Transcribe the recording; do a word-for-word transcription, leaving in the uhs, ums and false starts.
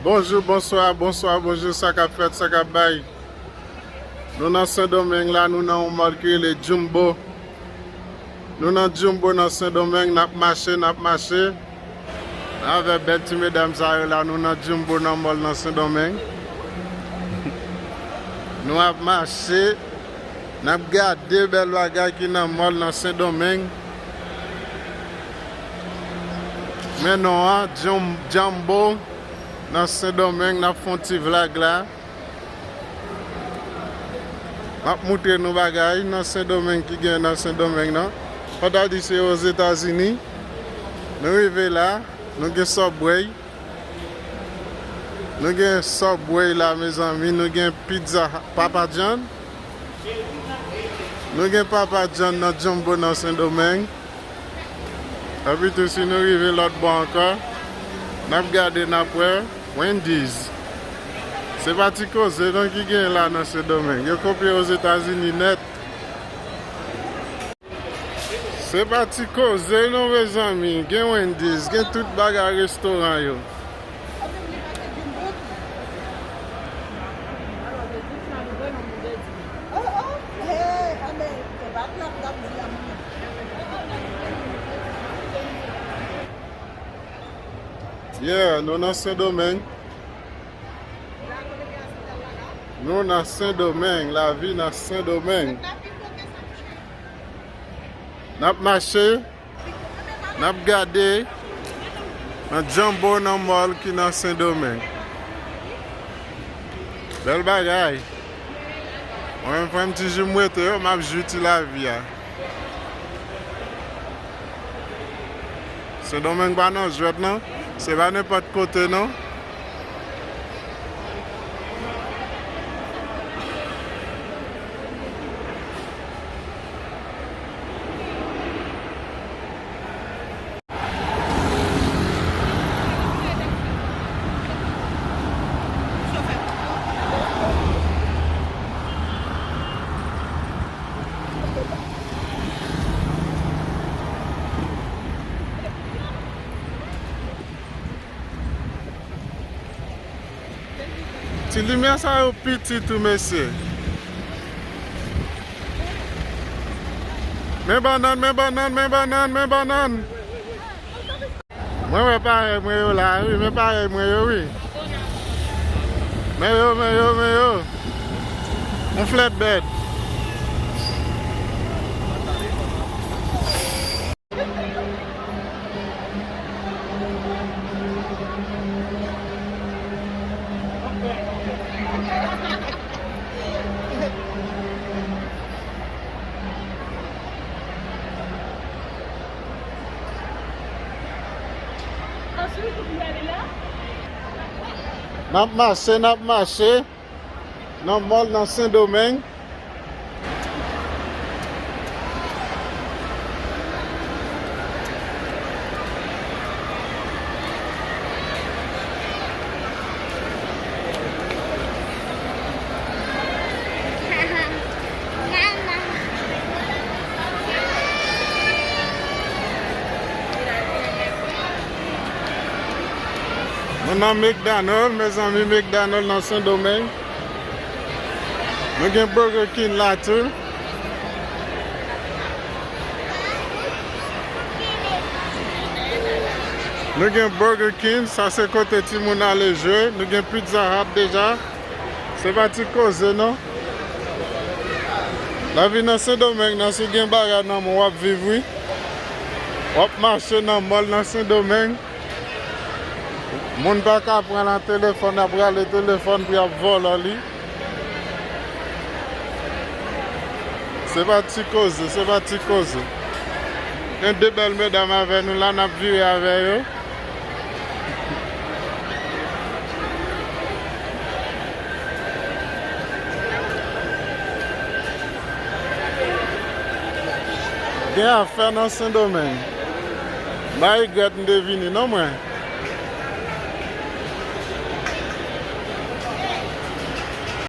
Bonjou, bonswa, bonswa, bonjou, sa k ap fèt, sa k ap bay. Nou nan Sendomeng la, nou nan yon mòl ki rele Jumbo. Nou nan Jumbo nan Sendomeng, n ap mache, n ap mache. Avèk bèl ti medam sa yo la, nou nan Jumbo nan mòl nan Sendomeng. Nou ap mache, n ap gade bèl bagay ki nan mòl nan Sendomeng. Men non an, Jum-, Jumbo nan Sendomeng, n ap fè yon ti vlag la. M ap moutre nou bagay nan Sendomeng ki gen nan Sendomeng nan. Fò ta di se Ozetazini. Nou rive la, nou gen Subway. Nou gen Subway la, mezanmi. Nou gen pizza Papa John. Nou gen Papa John nan Jumbo nan Sendomeng. Epi tou, si nou rive lòt bò ankò, n ap gade, n ap wè Wendy's. Se pa ti koze non ki gen la nan Sendomeng. Yo kopye Ozetazini nèt. Se pa ti koze non, mezanmi. Gen Wendy's, gen tout bagay restoran yo. Yeah, nou nan Sendomeng. Nou nan Sendomeng, lavi nan Sendomeng. N ap mache. N ap gade nan Jumbo nan mòl ki nan Sendomeng. Bèl bagay. Mwen menm, frè m, ti jou m rete yo, m ap jwi ti lavi a. Sendomeng pa nan jwèt non. Se pa nenpòt kote non. Ti limyè sa yo piti tou, mesye. Men bannann, men bannann, men bannann, men bannann. Mwen wè parèy mwen yo la, wi, men parèy mwen yo, wi. Men yo, men yo, men yo. Yon flatbed. N ap mache, n ap mache. Nan mòl nan Sendomeng. Nou nan McDonald, mezanmi, McDonald nan Sendomeng. Nou gen Burger King la tou. Nou gen Burger King, sa se kote timoun ale jwe. Nou gen Pizza Hut deja. Se pa ti koze non. Lavi nan Sendomeng nan, si w gen bagay nan men w, w ap viv wi. W ap mache nan mòl nan Sendomeng. Moun pa ka pran nan telefòn, ap rale telefòn pou y ap vòlò li. Se pa ti koze, se pa ti koze. Gen de bèl medam avè nou la, n ap vire avè yo. Gen afè nan Sendomeng. M pa regrèt m te vini non mwen.